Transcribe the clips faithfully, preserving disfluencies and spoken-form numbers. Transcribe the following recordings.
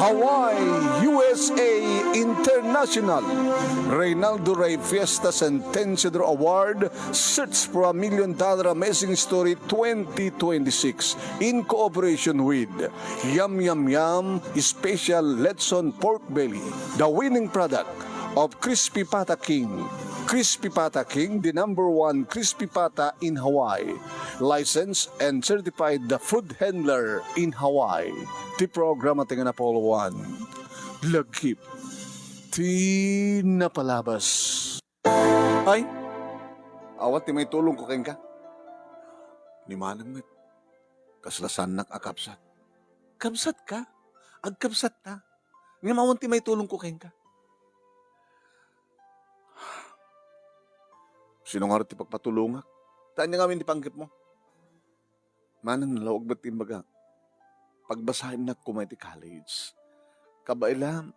Hawaii, U S A International. Reynaldo Rey Fiesta Sentencia de Oro Award, Search for a Million Dollar Amazing Story twenty twenty-six, in cooperation with Yum Yum Yum Special Lechon Pork Belly, the winning product of Crispy Pata King. Crispy Pata King, the number one crispy pata in Hawaii. Licensed and certified the food handler in Hawaii. Ti programa ti Napolo One. Lagip ti napalabas. Ay, awan ti maitulongko kenka. Ni Manang met, kasla saannak a kabsat. Kabsat ka? Agkabsat ta. Ngem awan ti maitulongko kenka. Sino ngarud ti pagpatulongak? Ta ania ngamin ti panggepmo? Manang, nalawag met ti imbagak. Pagbasaennak koma iti college. Kabaelam,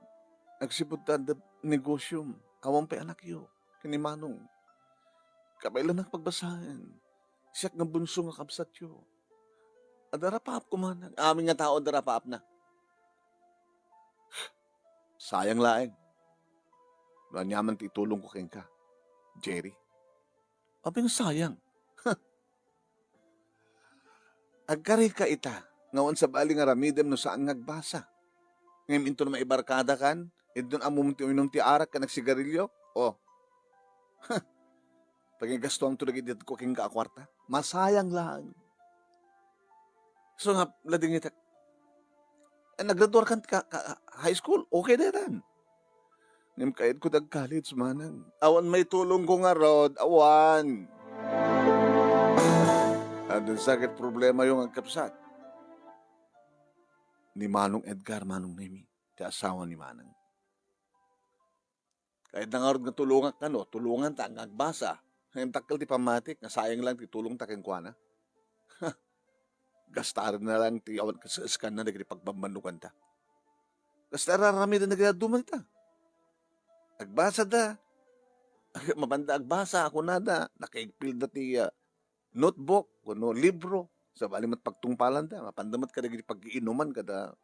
agsipud ta adda negosiom, awan pay anakyo, ken ni Manong. Kabaelanak pagbasaen. Siak nga bunso nga kabsatyo. Adda rapaap koma, Manang. Amin nga tao adda rapaapna. Sayang laeng. No aniaman ti itulongko kenka, Jerry. Apay nga sayang? Agkarika ita, nga awan sabali nga aramidem no saan nga agbasa. Ngem inton maibarkadakan, inton ammom ti uminom ti arak ken agsigarilio, o. Pagigastuanto dagiti dadduma kenka a kuarta. Masayang laeng. So nga, ladingitek. Eh, naggraduarkan ka, ka, high school, okay daytan. Ngem kayatko ti ag-college, Manang. Awan maitulongko ngarud, awan. Adda sakit problemayo nga agkabsat. Ni Manong Edgar, Manong Nemi, ti asawa ni Manang. Kayatna ngarud nga tulongak kano, tulonganta nga agbasa. Ngem dakkel ti pammatik nga sayang lang ti tulongta kenkuana. Gastarenna lang ti awan kas-, kaskanna dagiti pagbambannoganta. Kasta ar-aramidenda dagiti dadduma ita. Agbasada. Mapanda agbasa, kunada, nakaigpilda ti, ah, notebook, wenno libro, sabali met pagtungpalanda, mapanda met kadagiti pag-iinuman kada.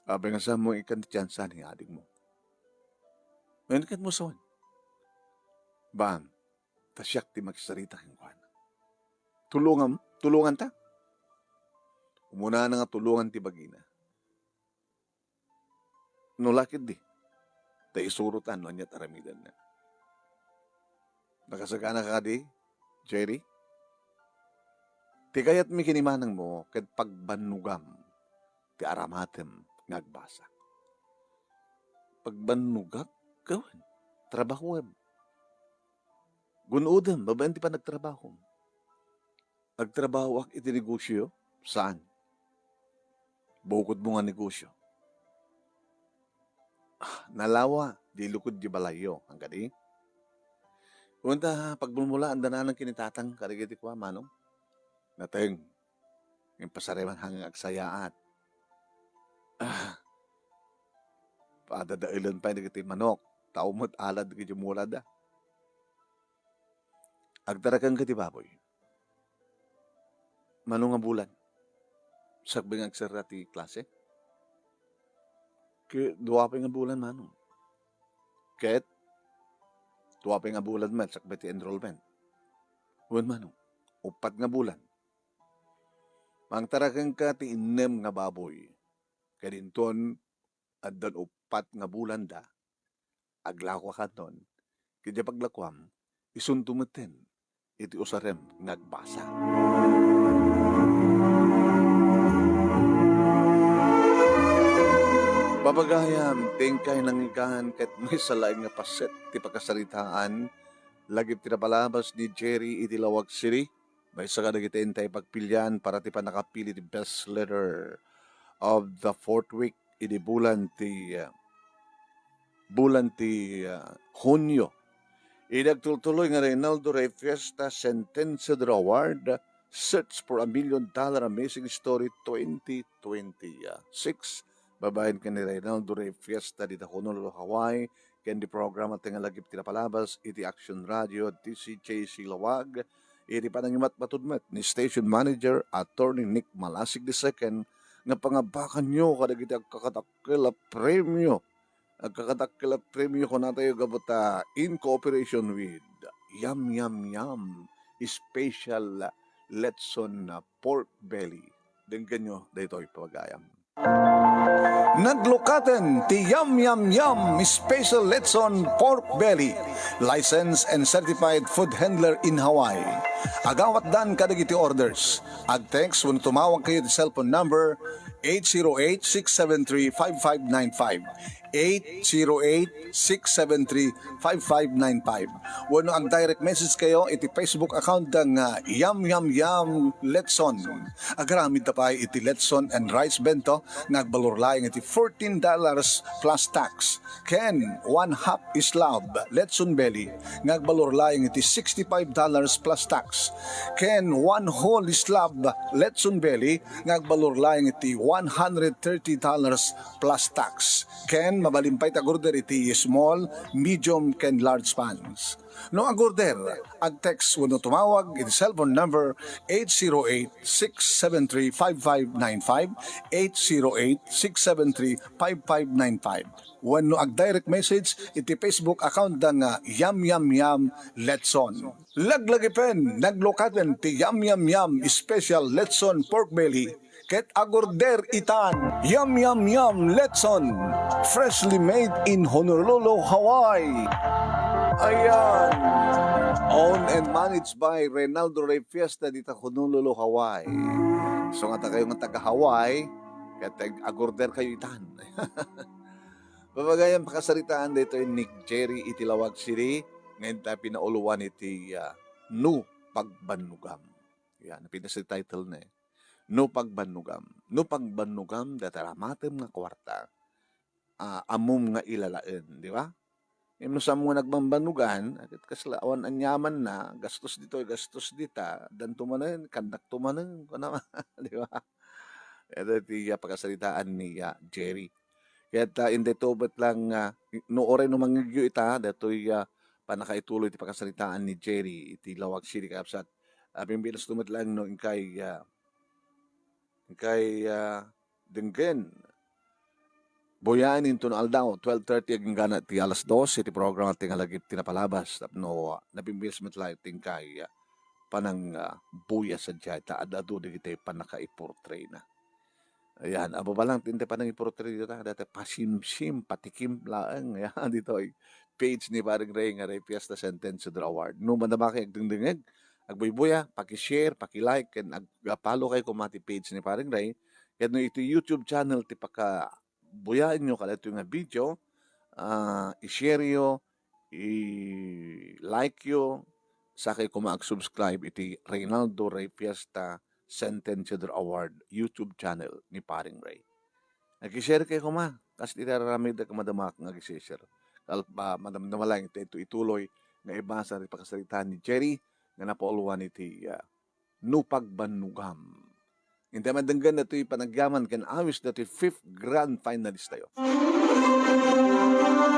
Apay nga saan mo ikan ti tiansa ni adingmo? Ngayon ket mo sawen. Bam, ta siak ti magsarita kenkuana. Tulongam-, tulonganta. Umunana nga tulongan ti bagina. No la ketdi, ta isurotan no ania ti aramidenna. Nakasagana ka kadi, Jerry? Ti kayatmi ken ni manangmo ket pagbannogam ti aramatem nga agbasa. Pagbannogak? Wen, trabahuem. Gun-odem babaen ti panagtrabahom. Agtrabahoak iti negosio? Saan. Bukodmo nga negosio? Ah, nalawa, di lukod di balayyo, ang kadi? Kunta, pagmulmulaan da nanan ken ni tatang, kadagiti kua, manong? Nateng, impasariman hangin agsayaat. Ah, padadaelen pay dagiti manok, tao met alad dagiti mulada. Agtarakenka ti baboy. Mano nga bulan? Sakbay nga agserra ti klase? Ket dua pay nga bulan, manong. Ket dua pay nga bulan met sakbay ti enrollment. Wen, manong, uppat nga bulan. Mangtarakenka ti innem nga baboy. Ket inton addan uppat nga bulanda, aglakokanton. Ket diay paglakoam, isunto metten iti usarem nga agbasa. Papagayam, ti inkay nangigan ket maysa laeng nga paset ti pakasaritaan, lagip ti napalabas ni Jerry iti Laoag City, maysa kadagiti intay pagpilian para ti pannakapili ti best letter of the fourth week idi bulan ti, ah, bulan ti, ah, Hunio. Idi agtultuloy nga Reynaldo Rey Fiesta Sentencia de Award, Search for a Million Dollar Amazing Story twenty twenty-six. Babaen ken ni Reynaldo Rey Fiesta dita Honolulu, Hawaii, ken di programa ti nga lagip ti napalabas iti Action Radio, D C J C Laoag, iti panangimatmatud met ni Station Manager Attorney Nick Malasig the second, nga pangabakanyo kadagiti agkakadakkel a premio. Agkakadakkel a premio kunatayo gapu ta in cooperation with Yum Yum Yum Special Letson Pork Belly. Denggenyo daytoy, pagayam. Naglukaten ti Yum Yum Yum Special Letson Pork Belly, licensed and certified food handler in Hawaii. Agawatdan kadagiti orders. Ag-text wenno tumawag kayo ti cellphone number eight zero eight, six seven three, five five nine five, eight zero eight, six seven three, five five nine five. Wenno ag-direct message kayo iti Facebook account da nga Yum Yum Yum Letson. Agaramid ta pay iti Letson and Rice Bento nga agbalor laeng iti fourteen dollars plus tax, ken one half slab Letson Belly nga agbalor laeng iti sixty-five dollars plus tax, ken one whole slab Letson Belly nga agbalor laeng iti one hundred thirty dollars plus tax, ken mabalin pay ti ag-order iti small, medium, ken large pans. No ag-order, ag-text wenno tumawag iti cellphone number eight zero eight, six seven three, five five nine five, eight zero eight, six seven three, five five nine five. Wenno ag-direct message iti Facebook account da nga Yum Yum Yum Letson. Laglagipen, naglukaten ti Yum Yum Yum Special Letson Pork Belly ket ag-order itan. Yum Yum Yum Letson, freshly made in Honolulu, Hawaii. Ayan. Owned and managed by Reynaldo Rey Fiesta dita Honolulu, Hawaii. So, nga ta kayo nga taga Hawaii, ket ag-, ag-order kayo itan. Pagayam, pakasaritaan daytoy ni Jerry iti Laoag City, nga inta pinauloan iti, ah, No Pagbannogam. Yan, napintas ti title na eh. No Pagbannogam. No Pagbannogam, dayta ramatem nga kuarta, ah, ammom nga ilalaen, di ba? Ngem no saan mo nga nagbambannogan, ket kasla awan aniamanna, gastos ditoy, gastos dita, addanto manen, kannakto manen, kuna, di ba? Ito ti, ah, pakasaritaan ni, ah, Jerry. Ket, ah, inday to met lang, ah, no uray no mangngegyo ita, daytoy, ah, pannakaituloy ti pakasaritaan ni Jerry iti Laoag City, kakabsat. Ah, pimpilas to met lang no inkay, ah, inkay, ah, denggen. Buyaen inton aldaw, twelve thirty agingga ti alas dos, iti programa ti Ngalagip ti Napalabas, tapno, ah, napimpilas met laeng ti inkay, ah, panang, ah, buya sadiay, ta ad-adu dagiti pannakaiportrayna. Ayan, ababalang ti inday panangiportray dita, dayta pasimsim, patikim laeng, ayan, ditoy page ni Paring Ray nga Ray Fiesta Sentencia Award. No madama kay agdengdengeg, agbuybuya, paki-share, paki-like, ken ag-, follow kay koma ti page ni Paring Ray. Ket no iti YouTube channel ti pakabuyaenyo kadaytoy nga video, ah, i-share yo, i-like yo, sakay koma ag-subscribe iti Reynaldo Ray Fiesta Sentencia Award YouTube channel ni Paring Ray. Ag-share kay koma, kas iti aramid a kumadamak nga ag-share. Kal-, ah, madamdama laeng iti ituloy nga ibasa ti pakasaritaan ni Jerry nga napauloan iti, ah, No Pagbannogam. Inday madenggen datoy panagyaman ken awis datoy fifth grand finalist tayo.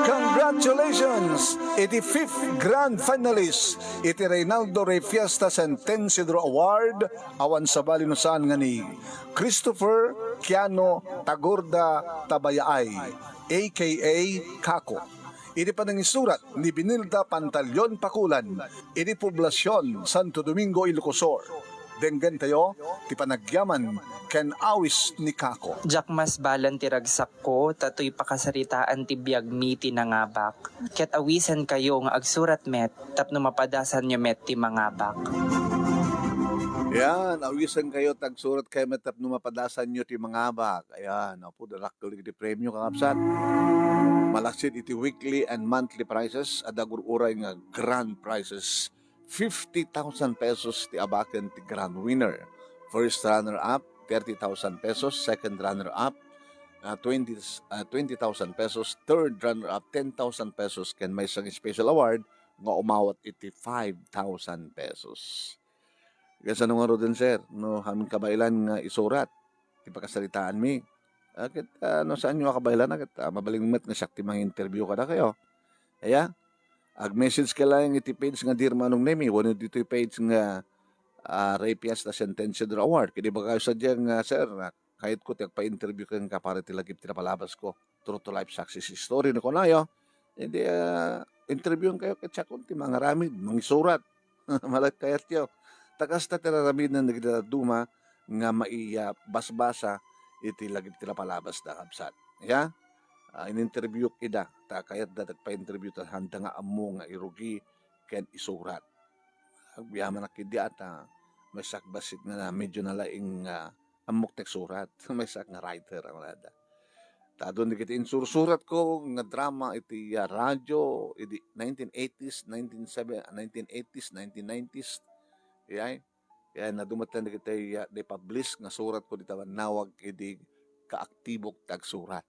Congratulations iti fifth grand finalist iti Reynaldo Ray Fiesta Sentencia Award, awan sabali no saan nga ni Christopher Kiano Tagorda Tabayaay, A K A Kako. Iti panangisurat ni Binilda Pantaleon Pakulan, iti Poblacion, Santo Domingo, Ilocos Sur. Denggentayo ti panagyaman ken awis ni Kako. Diak masbalan ti ragsakko, ta toy pakasaritaan ti biagmi ti nangabak. Ket awisankayo nga agsurat met tapno mapadasanyo met ti mangabak. Yan, awisankayo ta agsurat kayo met tapno mapadasanyo ti mangabak. Ayan, apo, dakkel iti premio, kakabsat. Malaksid iti weekly and monthly prizes, adda gur-uray nga grand prizes. Fifty thousand pesos ti abaken ti grand winner. First runner-up, thirty thousand pesos. Second runner-up, ah, twenty, ah, twenty thousand pesos. Third runner-up, ten thousand pesos. Ken maysa nga special award nga umawat iti five thousand pesos. Kasano ngaruden, sir, no amin kabaelan nga isurat ti pakasaritaanmi? Ah, ket, ah, no saanyo a kabaelan, ah, ket, ah, mabalin met nga siak ti manginterview kadakayo. Aya? Ag-message ka laeng iti page nga Dear Manong Nemy, wenno ditoy page nga, ah, Ray Fiesta Sentencia Award. Ket ibagakayo sadiay nga, sir, ah, kayatko ti agpa-interview kenka para iti lagip ti napalabasko, True to Life Success Story, no kunayo. Idi, ah, interviewkayo ket siakon ti mangaramid, mangisurat. Malagip kayatyo. Ta kasta ti raramiden dagiti dadduma nga maibasbasa iti lagip ti napalabasda, kabsat. Ya? Ah, in-interviewko ida, ta kayatda ti agpa-interview ta sanda nga ammo nga irugi ken isurat. Agyamanak idi a ta, maysak bassit nga medyo nalaing nga ammok ti agsurat. Maysak nga writer a kunada. Ta adun dagiti insursuratko nga drama iti, ah, radyo, idi nineteen eighties, nineteen seven, nineteen eighties, nineteen nineties. Yay. Yan, adu met dagiti, ah, na-publish nga suratko dita bannawag idi kaaktibok ti agsurat.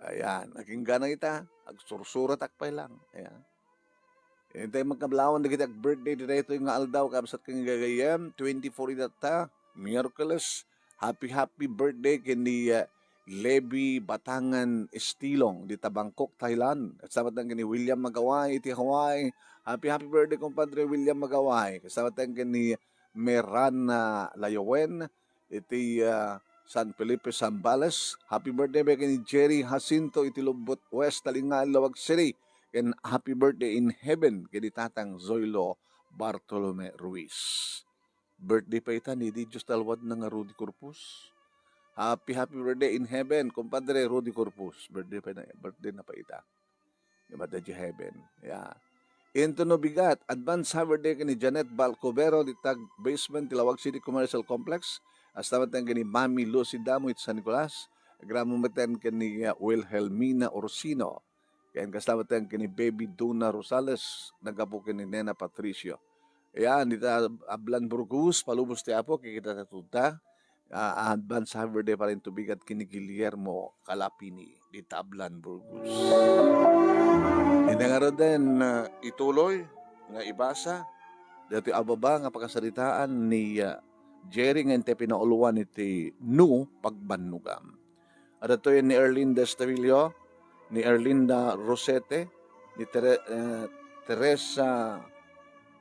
Ayan, aginggana ita, agsursuratak pay lang. Ayan. Intay magkablawan dagiti ag-birthday ditoy nga aldaw, kabsat ken gagayyem, twenty-four ita ta, Miyerkules. Happy, happy birthday ken ni, ah, Levi Batangan Estilong, dita Bangkok, Thailand. Kasabatan ken ni William Magaway, iti Hawaii. Happy, happy birthday, kumpadre William Magaway. Kasabatan ken ni Merana Layawen, iti, ah, San Felipe, Zambales. Happy birthday met ken ni Jerry Jacinto iti Lobbot West, Talingaan, Laoag City. Ken happy birthday in heaven ken ni Tatang Zoilo Bartolome Ruiz. Birthday pay ita ni Didius Talwadna nga Rudy Corpus. Happy, happy birthday in heaven, kumpadre Rudy Corpus. Birthday pay na, birthday na pay ita. Di ba, daddy heaven? Yeah. Into no bigat, advance happy birthday ken ni Janet Balcobero, dita basement ti Laoag City Commercial Complex. Kasabatan ken ni Mami Lucy Damo iti San Nicolas. Agraman met ken ni, uh, Wilhelmina Orsino. Ken kasabatan ken ni Baby Duna Rosales, naggapu ken ni Nena Patricio. Ayan, dita Ablan, Burgos, palubos ti Apo, kikita ta tudta. Ah, advance happy birthday pa rin tubigat ken ni Guillermo Calapini, dita Ablan, Burgos. Ina nga ruden, ah, ituloy nga ibasa, dati ababa nga pakasaritaan ni, ah, Jerry nga intay pinauluan iti No Pagbannogam. Adda toyen ni Erlinda Estavillo, ni Erlinda Rosete, ni Tere-, eh, Teresa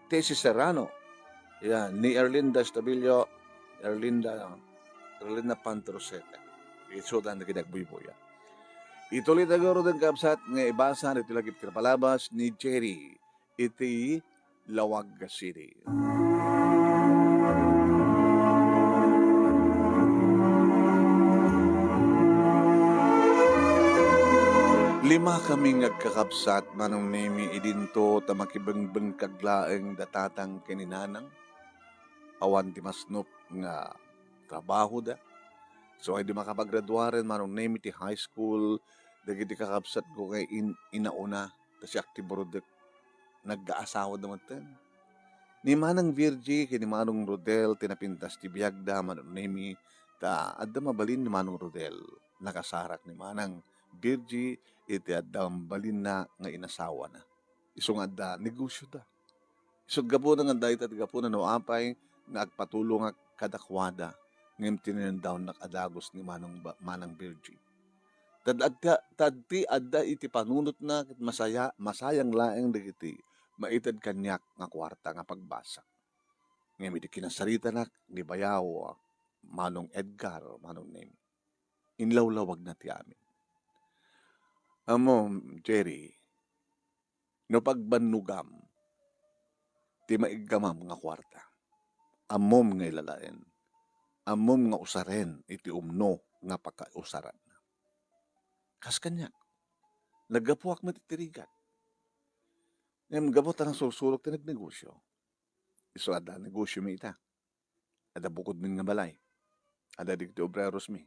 Tesi Serrano. Yan, ni Erlinda Estavillo, Erlinda, Erlinda Panto Rosete. Isudan na kinagbuybuyat. Ituloy tayo, ruden, kabsat, nga ibasa ditoy lagip ti napalabas ni Jerry iti Laoag City. Lima kami nga agkakabsat, Manong Nemi, idinto ta makibengbengkag laeng da tatang ken ni nanang. Awan ti masnop nga trabahoda. So, idi makapagraduaren, Manong Nemi, ti high school, dagiti kakabsatko nga in-, inauna, ta siak ti burudek. Nagkaasawa da metten. Ni Manang Virgie ken ni Manong Rodel ti napintas ti biagda, Manong Nemi, ta adda mabalin ni Manong Rodel. Nakasarak ni Manang Virgie iti adda mabalinna nga inasawana. Isu nga adda negosioda. Isut' gapuna nga dayta ti gapuna no apay nga agpatulongak kadakuada, ngem tinindawnak a dagus ni Manong ba-, Manang Virgie. Tad-, adda, tadti adda iti panunotna ket masaya-, masayang laeng dagiti maited kaniak nga kuarta nga pagbasa. Ngem idi kinasaritanak ni bayaw, Manong Edgar, Manong Nemi, inlawlawagna ti amin. Ammom, Jerry, no pagbannogam ti maiggamam nga kuarta, ammom nga ilalaen, ammom nga usaren iti umno nga pakausaranna. Kas kaniak, naggapuak met iti rigat. Ngem gapu ta nasursurok ti nagnegosio. Isu adda negosiomi ita. Adda bukodmi nga balay. Adda dagiti obreros mi.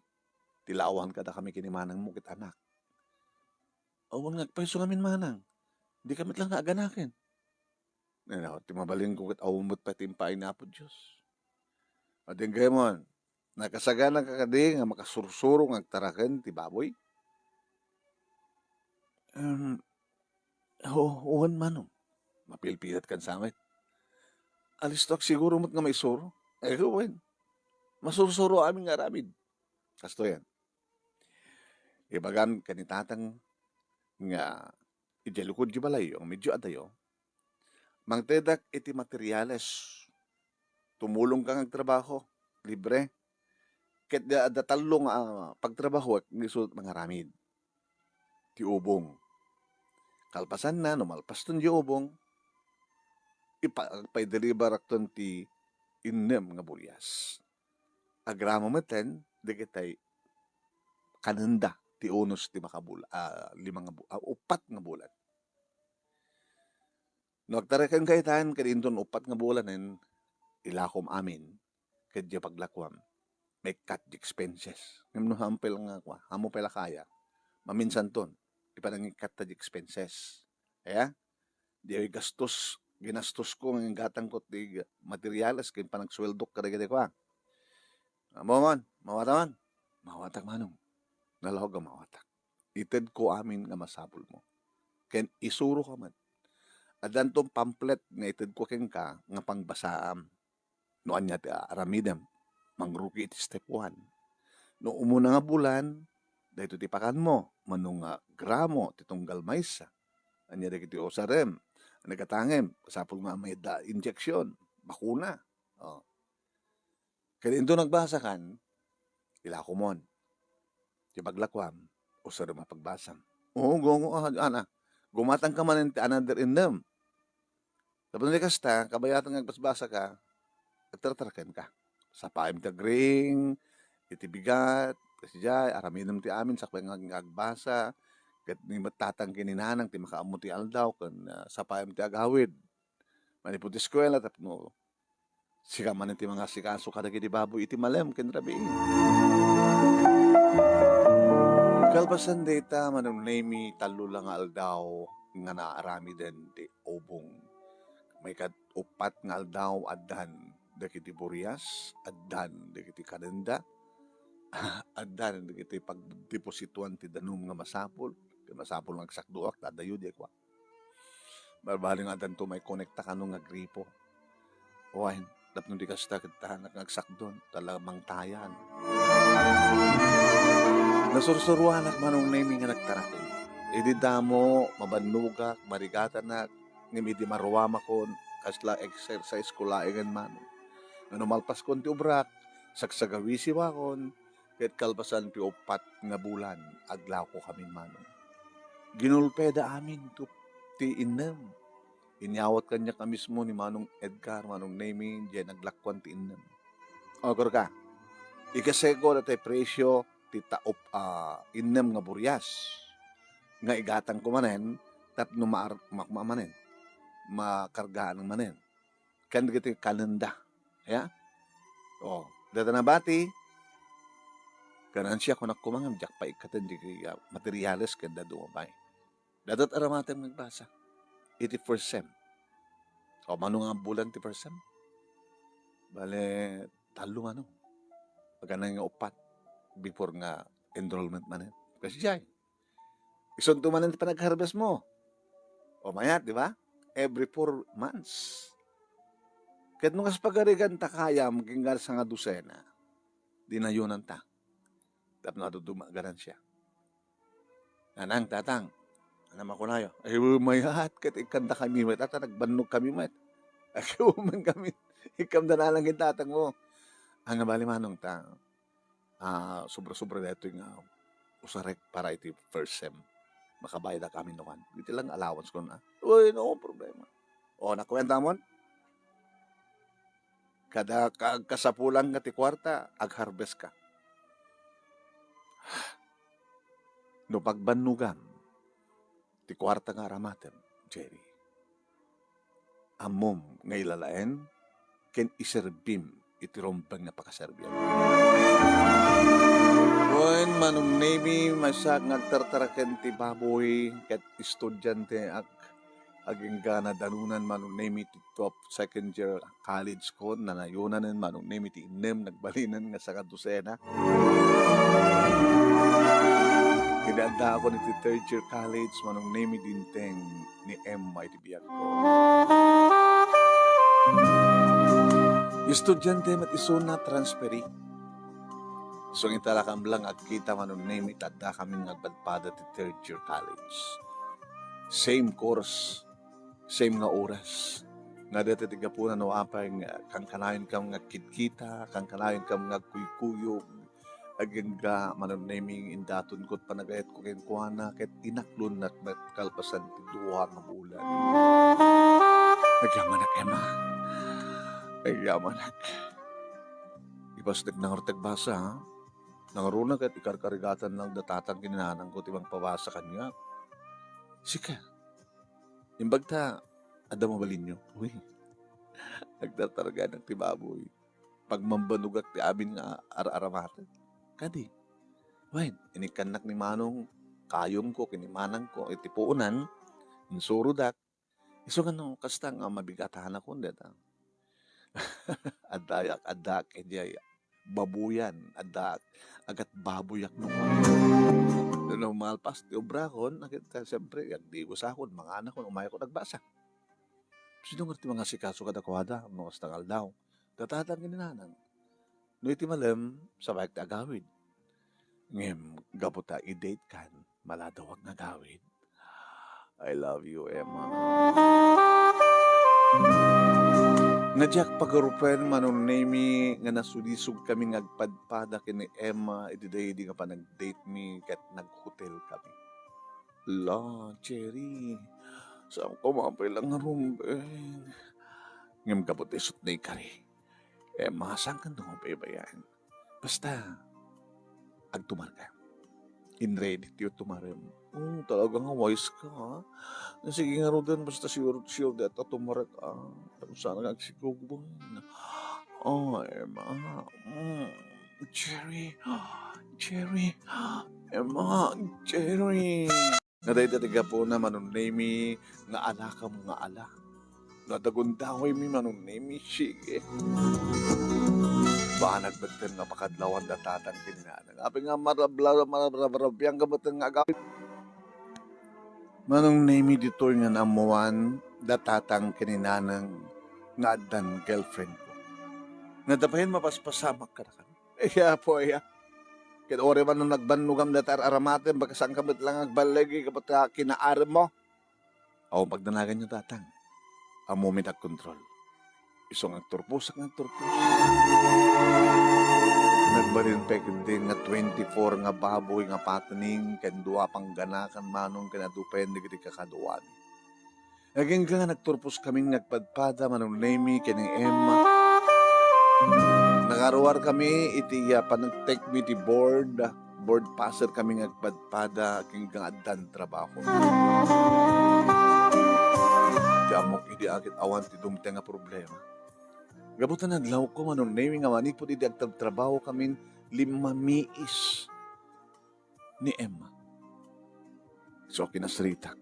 Ti lawan kadakami ken ni manangmo ket anak. Awan nga agpayso ngamin, manang. Dika met laeng nga aganaken. Nano, ti mabalinko ket awan met pay ti impaay ni Apo Dios. Adda gaymon, nakasagana ka kadi nga makasursuro nga agtaraken ti baboy? Em, oo, wen, manong. Mapilpilet kan samet. Alistoak siguro met nga maisuro. Eh, wen. Masursuro amin nga aramid. Kastoyen. Ibagam ken ni tatang nga idiay lukod ti balayyo, medyo adayo, mangtedak iti materiales. Tumulongka nga agtrabaho, libre. Ket adda tallo nga, ah, pagtrabahoek nga isu mangaramid. Ti ubong. Kalpasanna, no malpaston ti ubong, ipa-, paideliberaton ti innem nga burias. Agramo metten dagitay kanenda ti unos ti makabul-, ah, lima nga bu-, ah, uppat nga bulan. No agtarakenka itan, ket inton uppat nga bulanen, ilakom amin, ket diay paglakuam, maikkat ti expenses. Ngem no haanmo pay la nga kua, haanmo pay la kaya, maminsanton, ti panangikkatta ti expenses. Aya? Diay gastos, ginastosko nga inggatangko ti materials ken panagsueldok kadagiti kua. Ammom, mawata man? Mawatak manong. Nalawag a mawatak. Itedko amin nga masapulmo. Ken isuroka met. Addanton pamphlet nga itedko kenka nga pangbasaam. No ania ti aramidem, mangrugi iti step one. No umuna nga bulan, daytoy ti pakanmo, mano nga gramo ti tunggal maysa. Ania dagiti usarem, ania gatangem, masapul nga mayda injection, bakuna. Oh. Ket inton nagbasakan, ilakomon. Ti paglakuam, usarem a pagbasam. Oo, gungo, ah, ana. Gumatangka manen ti another innem. Tapno di kasta, kabayatan nga agbasbasaka, agtartarakenka. Sapaem ti agriing, iti bigat, kasdiay, aramidem ti amin, sakbay nga, nga agbasa, ket ni met tatang ken ni nanang ti makaammo ti aldaw, ken, ah, sapaem ti agawid. Manipud eskuela tapno sika manen ti mangasikaso kadagiti baboy iti malem ken rabii. Kalpasan dayta, Manong Nemi, tallo la nga aldaw nga naaramiden ti ubong. Maikad-uppat nga aldaw, addan dagiti burias, addan dagiti kanenda, addan dagiti pagdeposituan ti danum nga masapul. Ket masapul nga agsakduak, ta adayo diay kua. Balbaliw nga addanto maikonekta kano nga gripo. Wen, tapno di kasta, ket tanak nga agsakdon, ta la mangtayan. Nasursuroanak, Manong Nemi, nga nagtaraken. Idi damo, mabannogak, marigatanak, ngem idi maruamakon, kasla exercise ko laengen, Manong. Nga no malpaskon ti obrak, sagsagawisiwakon, ket kalpasan ti uppat nga bulan, aglawko kamin, Manong. Ginulpeda amin ti, ti innem. Inyawat kaniak a mismo ni Manong Edgar, Manong Nemi, diay naglakuan ti innem. O, kurka, ikaseko datay presio ti taop a innem nga burias nga igatangko manen tapno maar-, ma-, ma-, manen, makargaan manen. Ken dagiti kanenda. Ya? O, data nabati, ganansya kunak koma ngem diak paikkaten dagiti, ah, materials ken dadduma pay. Dadat aramatem nga agbasa iti first sem. O, mano nga bulan ti first sem? Bale, tallo mano. Pagana nga uppat before nga enrollment manen. Kasdiay. Isunto manen ti panag-harvest mo. O mayat, di ba? Every four months. Ket no kas pagarigan ta kayam, agingga sanga dosena, dinayunan ta. Tapno adu duma ganansya. Nanang, tatang, ano makunayo? Ay, mayat, ket ikkanda kami met, ata nagbannog kami met. Akiuman kami, ikkamda nanang ken tatang mo. Ania bali manong ta, ah, sobra-sobra daytoy nga usarek para iti first sem. Makabayadak amin no kan. Iti lang allowance ko na. Uy, no problema. O, nakuentamon? Kada ka-, kasapulan nga ti kuarta, ag-harvest ka. No pagbannogam ti kuarta nga aramatem, Jerry, ammom nga ilalaen ken iserbim iti rumbeng nga pakaserbian. Wen, Manong Nemi, maysa nga agtartaraken ti baboy ket estudianteak. Agingga nadanunan, Manong Nemi, ti twelve second year college ko, nanayonanen, Manong Nemi, ti innem, nagbalinen nga sanga dosena. Idi addaakon iti third year college, Manong Nemi, dimteng ni Emma iti biagko. Estudiante met isuna, transferi. Isu nga intalakam lang agkita, Manong Nemi, ta addakami nga agpadpada ti third year college. Same course, same nga oras. Nga dayta ti gapuna no apay nga kankanayonkam nga agkitkita, kankanayonkam nga agkuykuyog, Agingga, Manong Nemi, indatonko ti panagayatko kenkuana ket inaklonnak met kalpasan ti dua nga bulan. Agyamanak, Emma. Agyamanak. Ibasnek na ngarud ti agbasa, ha? Nangruna ket ikarkarigatan lang da tatang ken ni nanangko ti mangpabasa kaniak. Sika, imbag ta adda mabalinyo. Uy, agtartarganak ti baboy. Pagmambanogak ti amin nga ar-aramaten. Kadi, wen, inikkannak ni Manong kayongko ken ni Manangko iti puonan, insurodak. Isu nga no, kasta nga mabigatanakon deta. Addayak, addaak idiay baboyan, addaak, agatbaboyak no. No malpas ti obrakon, nakita, siyempre, agdigosakon, manganakon, umayakon agbasa. Sino nga ti mangasikaso kadakuada, no kasta nga aldaw? Tatang ken ni nanang. No iti malem, sabayak ti agawid. Ngem, gapu ta i-date kan, maladawak nga agawid. I love you, Emma. Nga diak pagarupen, Manong Nemi, nga nasulisog kami nga agpadpada ken ni Emma iti daydi nga panag-date mi ket nag-hotel kami. La, Cherry, saan ko mapay lang nga rumbeng? Ngem gapu ta isut' naikari. Emma, saankan nga paybayan? Basta, agtumarka. In ready ti tumarem. Oh, talaga nga wise ka, ha? Sige ngaruden, basta sure, sure deta tumarek, ah. Tapos sana nga agsikugban. Oh, Emma. Mm. Cherry. Cherry. Emma. Cherry. Nga dayta ti gapuna, Manong Nemi, nga alakam nga ala. No adda gundawaymi, Manong Nemi, sige. Banag metten nga pakadlawan da tatang ken ni nanang. Apay nga marabla-, marabrabrabian ka metten nga agawid. Manong Nemi, ditoy nga naammuan da tatang ken ni nanang nga addan girlfriend ko. Nga adda pay mapaspasamak kadakami. Iya, apo, iya. Ket uray man no nagbannogam dayta ar-aramatem, bakasanka met lang agballeg gapu ta kinaarem mo. Awan pagdanaganyo, tatang. Ammomi ti agkontrol. Isu nga agturposak nga agturpos. Nagbalin pay ketdi nga twenty-four nga baboy nga fattening ken dua pangganakan manong ken adu pay dagiti kakaduami. Agingga nga nagturposkamin nga agpadpada, Manong Nemi ken ni Emma. Nakaruarkami iti, ah, panagtekmi ti board. Board passerkami nga agpadpada agingga nga addan trabaho. Ti ammok idi ket awan ti dumteng a problema. Gapu ta nadlawko, Manong Nemi, nga manipud idi agtrabtrabahokamin, limmamiis ni Emma. So, kinasritak.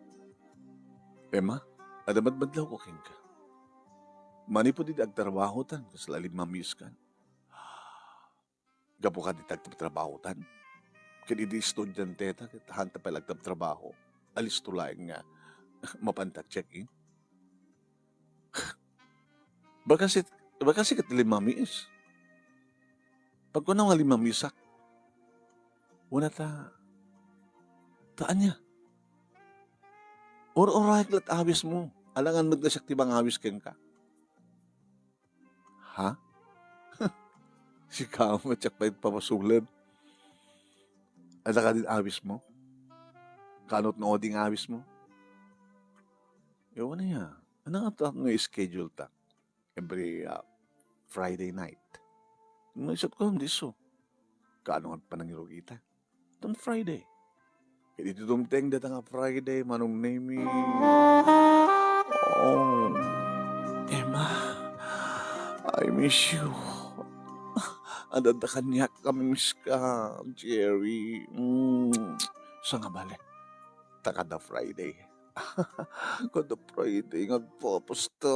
Emma, adda madmadlawko kenka. Manipud idi agtrabahotan, kasla limmamiiskan. Gapu kadi ta agtrabtrabahotan. Ket idi estudianteta, ket haanta pay la agtrabtrabaho. Alisto laeng nga mapanta check-in. Bakas it-, bakas ket limmamiis. Pagkunam nga limmamiisak, kuna ta, ta ania? Ur-urayek la't awismo. Alangan met nga siak ti mangawis kenka. Ha? Sika met siak pay pamasulem. Adda kadin awismo? Kanot no adi nga awismo? Ewan aya. Ano nga ta-, no schedule ta? Every, ah, Friday night. No, isut' ko, disso. Kaano nga panangirugita? Ton Friday. Ket idi dumteng dayta nga Friday, Manong Nemi. Oh, Emma, I miss you. Adda kaniak, ka-miss ka, Jerry. Mm, sa nga bale, ta kada Friday. Kada Friday nga agpapusta.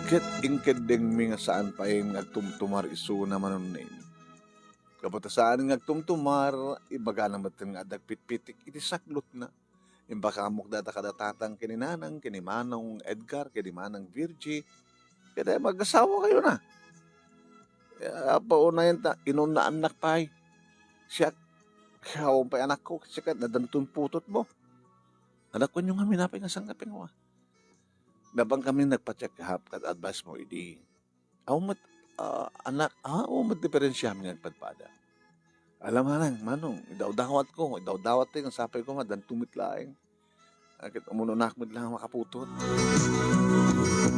Ket inkeddengmi nga saan pay nga agtumtumar isuna, Manong Nemi. Gapu ta saan nga agtumtumar, ibagana metten nga adda agpitpitik iti saklotna. Imbag ammok dayta kada tatang ken ni nanang, ken ni Manong Edgar, ken ni Manang Virgie, ket ay mag-asawa kayo na. Eh, apo, unayen ta, inunnaannak pay. Siak, awan pay anakko, siak, nadanton putotmo. Anak ko nyo nga minapay nga sangkapin wa. Napan kami nagpa-check up, ket advice mo idi. Awan met, ah, anak, ah, o, magdiferensiamin nga agpadpada. Ala manang, manong, idawdawatko, idawdawat ti nga sapay ko, madanto met laeng. Agket umunonak met laeng makaputot.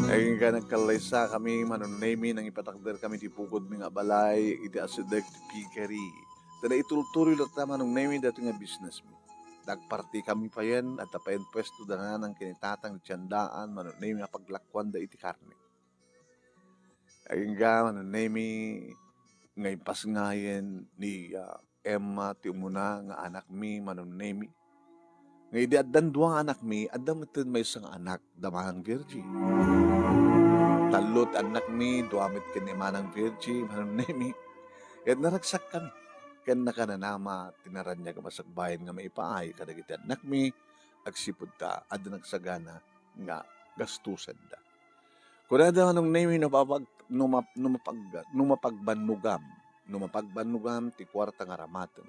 Agingga nagkallaysakami, Manong Nemy, nangipatakderkami ti bukodmi nga balay, iti asideg ti piggery. Ta naitultuloy latta, Manong Nemy, daytoy nga businessmi. Nagpartikami payen, adda payen puesto da nanang ken ni tatang ti tiendaan, Manong Nemy, a paglakuanda iti karne. Agingga, Manong Nemy, nga impasngayen ni, ah, Emma ti umuna nga anakmi, Manong Nemy. Nga idi addan dua nga anakmi, adda metten maysa nga anak, da Manang Virgie. Tallo ti annakmi, dua met ken ni Manang Virgie, Manong Nemy. Ket naragsakkami ken nakananama ti naraniag a masakbayan nga maipaay kadagiti annakmi, agsipud ta adda nagsagana nga gastosenda. Kunada, Manong Nemy, no mapag-, no map-, no mapag-, no mapagbannogam, no mapagbannogam ti kuarta nga aramatem,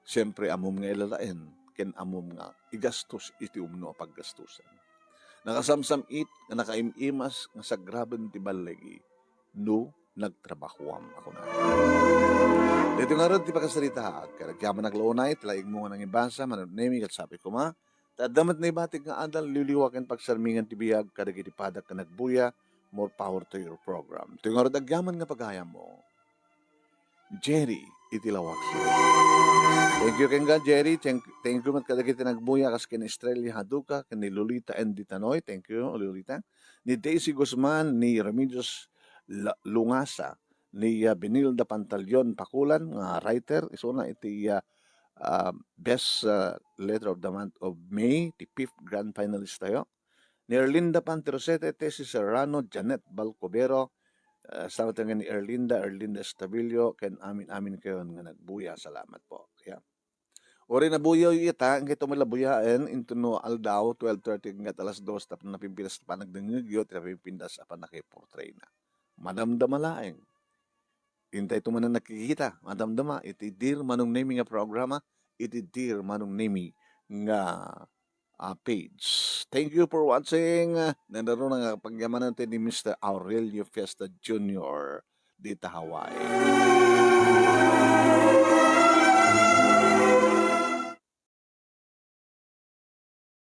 siempre, ammom nga ilalaen ken ammom nga igastos iti umno a paggastosan. Nakasamsam-it nga nakaim-imas nga sagraben ti balligi no nagtrabahoam a kunana. Daytoy ngarud ti pakasaritaak. Ket agyamanak la unay ti laingmo nga nangibasa, Manong Nemy, ket sapay koma, ta adda met naibatik nga adal, liwliwa ken pagsarmingan ti biag kadagiti padak nga nagbuya. More power to your program. Daytoy ngarud agyaman nga pagayammo, Jerry iti Laoag City. Thank you kenka, Jerry. Thank, thank you met kadagiti nagbuya, kas ken Estrella Haduca, ken ni Lolita N D Tanoy. Thank you, Lolita. Ni Daisy Guzman, ni Remedios La-, Lungasa, ni, ah, Benilda Pantaleon Pakulan, nga writer, isuna iti, ah, ah, best, ah, letter of the month of May, ti fifth grand finalist tayo. Ni Erlinda Panterosete, Tessie Serrano, Janet Balcobero, ah, salamat nga ni Erlinda, Erlinda Estabilio, ken amin-amin kayon nga nagbuya. Salamat po. Yeah. Uray nabuyayo ita, inkay tumala buyaen, intono aldaw, twelve thirty hanggat alas dos, tapno napimpinas a panagdengngegyo, ti napimpinas a pannakaiportrayna. Madamdama laeng. Intay to manen nakikita, madamdama, iti Dear Manong Nemy nga programa, iti Dear Manong Nemy nga, ah, page. Thank you for watching. Nanaruna nga pagyamanan ti ni Mister Aurelio Fiesta Junior dita Hawaii.